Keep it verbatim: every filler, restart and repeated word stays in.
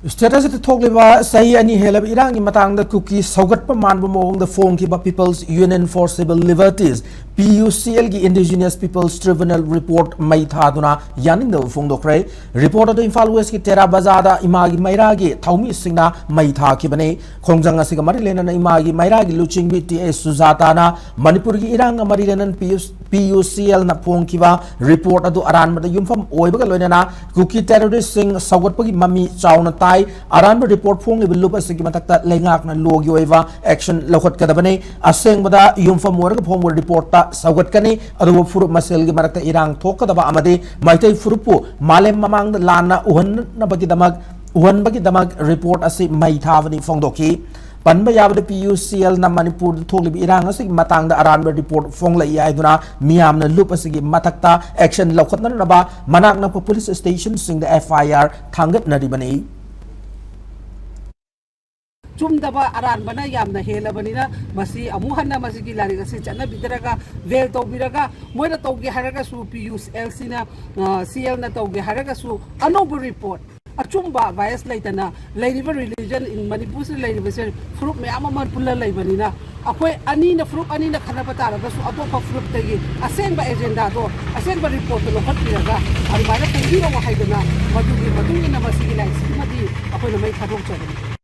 State ꯑꯁꯤꯗ ꯊꯣꯛꯂꯤꯕ ꯆꯍꯤ ꯑꯅꯤ ꯍꯦꯜꯂꯕ ꯏꯔꯥꯡꯒꯤ ꯃꯇꯥꯡꯗ ꯀꯨꯀꯤ ꯁꯧꯒꯠꯄ ꯃꯥꯟꯕ ꯃꯑꯣꯡꯗ ꯐꯣꯡꯈꯤꯕ People's Union for Civil Liberties, P U C L ꯒꯤ Indigenous People's Tribunal report ꯃꯩ ꯊꯥꯗꯨꯅ ꯌꯥꯅꯤꯡꯗꯕ ꯐꯣꯡꯗꯣꯛꯈ꯭ꯔꯦ꯫ Report ꯑꯗꯨ ꯏꯝꯐꯥꯜ West ꯀꯤ ꯇꯦꯔꯥ ꯕꯖꯥꯔꯗ ꯏꯃꯥꯒꯤ ꯃꯩꯔꯥꯒꯤ ꯊꯧꯃꯤꯁꯤꯡꯅ ꯃꯩ ꯊꯥꯈꯤꯕꯅꯤ꯫ ꯈꯣꯡꯖꯪ ꯑꯁꯤꯒ ꯃꯔꯤ ꯂꯩꯅꯅ ꯏꯃꯥꯒꯤ ꯃꯩꯔꯥꯒꯤ ꯂꯨꯆꯤꯡꯕꯤ T S ꯁꯨꯖꯥꯇꯥꯅ ꯃꯅꯤꯄꯨꯔꯒꯤ ꯏꯔꯥꯡꯒ ꯃꯔꯤ ꯂꯩꯅꯅ P U C L ꯅ ꯐꯣꯡꯈꯤꯕ report ꯑꯗꯨ ꯑꯔꯥꯟꯕꯗ ꯌꯨꯝꯐꯝ ꯑꯣꯏꯕꯒ ꯂꯣꯏꯅꯅ ꯀꯨꯀꯤ terrorist ꯁꯤꯡ ꯁꯧꯒꯠꯄꯒꯤ ꯃꯃꯤ ꯆꯥꯎꯅ ꯇꯥꯏ꯫ ꯑꯔꯥꯟꯕ report ꯐꯣꯡꯂꯤꯕ ꯂꯨꯞ ꯑꯁꯤꯒꯤ ꯃꯊꯛꯇ ꯂꯩꯉꯥꯛꯅ ꯂꯣꯒꯤ ꯑꯣꯏꯕ action ꯂꯧꯈꯠꯀꯗꯕꯅꯤ꯫ ꯑꯁꯦꯡꯕꯗ ꯌꯨꯝꯐꯝ ꯑꯣꯏꯔꯒ ꯐꯣꯡꯕ report ꯇ ꯁꯧꯒꯠꯀꯅꯤ, ꯑꯗꯨꯕꯨ ꯐꯨꯔꯨꯞ ꯃꯁꯦꯜꯒꯤ ꯃꯔꯛꯇ ꯏꯔꯥꯡ ꯊꯣꯛꯀꯗꯕ ꯑꯃꯗꯤ ꯃꯩꯇꯩ ꯐꯨꯔꯨꯞꯄꯨ ꯃꯥꯂꯦꯝ ꯃꯃꯥꯡꯗ ꯂꯥꯟꯅ ꯎꯍꯟꯅꯕꯒꯤꯗꯃꯛ, ꯎꯍꯟꯕꯒꯤꯗꯃꯛ report ꯑꯁꯤ ꯃꯩ ꯊꯥꯕꯅꯤ ꯐꯣꯡꯗꯣꯛꯈꯤ꯫ ꯄꯟꯕ ꯌꯥꯕꯗ P U C L ꯅ ꯃꯅꯤꯄꯨꯔꯗ ꯊꯣꯛꯂꯤꯕ ꯏꯔꯥꯡ ꯑꯁꯤꯒꯤ ꯃꯇꯥꯡꯗ ꯑꯔꯥꯟꯕ report ꯐꯣꯡꯂꯛꯏ ꯍꯥꯏꯗꯨꯅ ꯃꯤꯌꯥꯝꯅ ꯂꯨꯞ ꯑꯁꯤꯒꯤ ꯃꯊꯛꯇ action ꯂꯧꯈꯠꯅꯅꯕ ꯃꯅꯥꯛ ꯅꯛꯄ police station ꯁꯤꯡꯗ F I R ꯊꯥꯡꯒꯠꯅꯔꯤꯕꯅꯤ꯫ ꯆꯨꯝꯗꯕ ꯑꯔꯥꯟꯕꯅ ꯌꯥꯝꯅ ꯍꯦꯜꯂꯕꯅꯤꯅ ꯃꯁꯤ ꯑꯃꯨꯛ ꯍꯟꯅ ꯃꯁꯤꯒꯤ ꯂꯥꯏꯔꯤꯛ ꯑꯁꯤ ꯆꯠꯅꯕꯤꯗꯔꯒ veil ꯇꯧꯕꯤꯔꯒ ꯃꯣꯏꯅ ꯇꯧꯒꯦ ꯍꯥꯏꯔꯒꯁꯨ P U L ꯁꯤꯅ, ꯑ, C L ꯅ ꯇꯧꯒꯦ ꯍꯥꯏꯔꯒꯁꯨ ꯑꯅꯧꯕ report, ꯑꯆꯨꯝꯕ bias ꯂꯩꯇꯅ ꯂꯩꯔꯤꯕ religion in ꯃꯅꯤꯄꯨꯔꯁꯤꯗ ꯂꯩꯔꯤꯕꯁꯦ ꯐꯨꯔꯨꯞ ꯃꯌꯥꯝ ꯑꯃ ꯄꯨꯜꯂ ꯂꯩꯕꯅꯤꯅ ꯑꯩꯈꯣꯏ ꯑꯅꯤꯅ, ꯐꯨꯔꯨꯞ ꯑꯅꯤꯅ ꯈꯟꯅꯕ ꯇꯥꯔꯒꯁꯨ ꯑꯇꯣꯞꯄ ꯐꯨꯔꯨꯞꯇꯒꯤ ꯑꯁꯦꯡꯕ agenda ꯗꯣ, ꯑꯁꯦꯡꯕ report ꯇꯣ ꯂꯧꯈꯠꯄꯤꯔꯒ ꯑꯗꯨꯃꯥꯏꯅ ꯐꯣꯡꯕꯤꯔꯛꯑꯣ ꯍꯥꯏꯗꯅ ꯃꯗꯨꯒꯤ ꯃꯇꯨꯡ ꯏꯟꯅ ꯃꯁꯤꯒꯤ ꯂꯥꯏꯔꯤꯛꯁꯤꯃꯗꯤ ꯑꯩꯈꯣꯏꯅ ꯃꯩ ꯊꯥꯗꯣꯛꯆꯕꯅꯤ꯫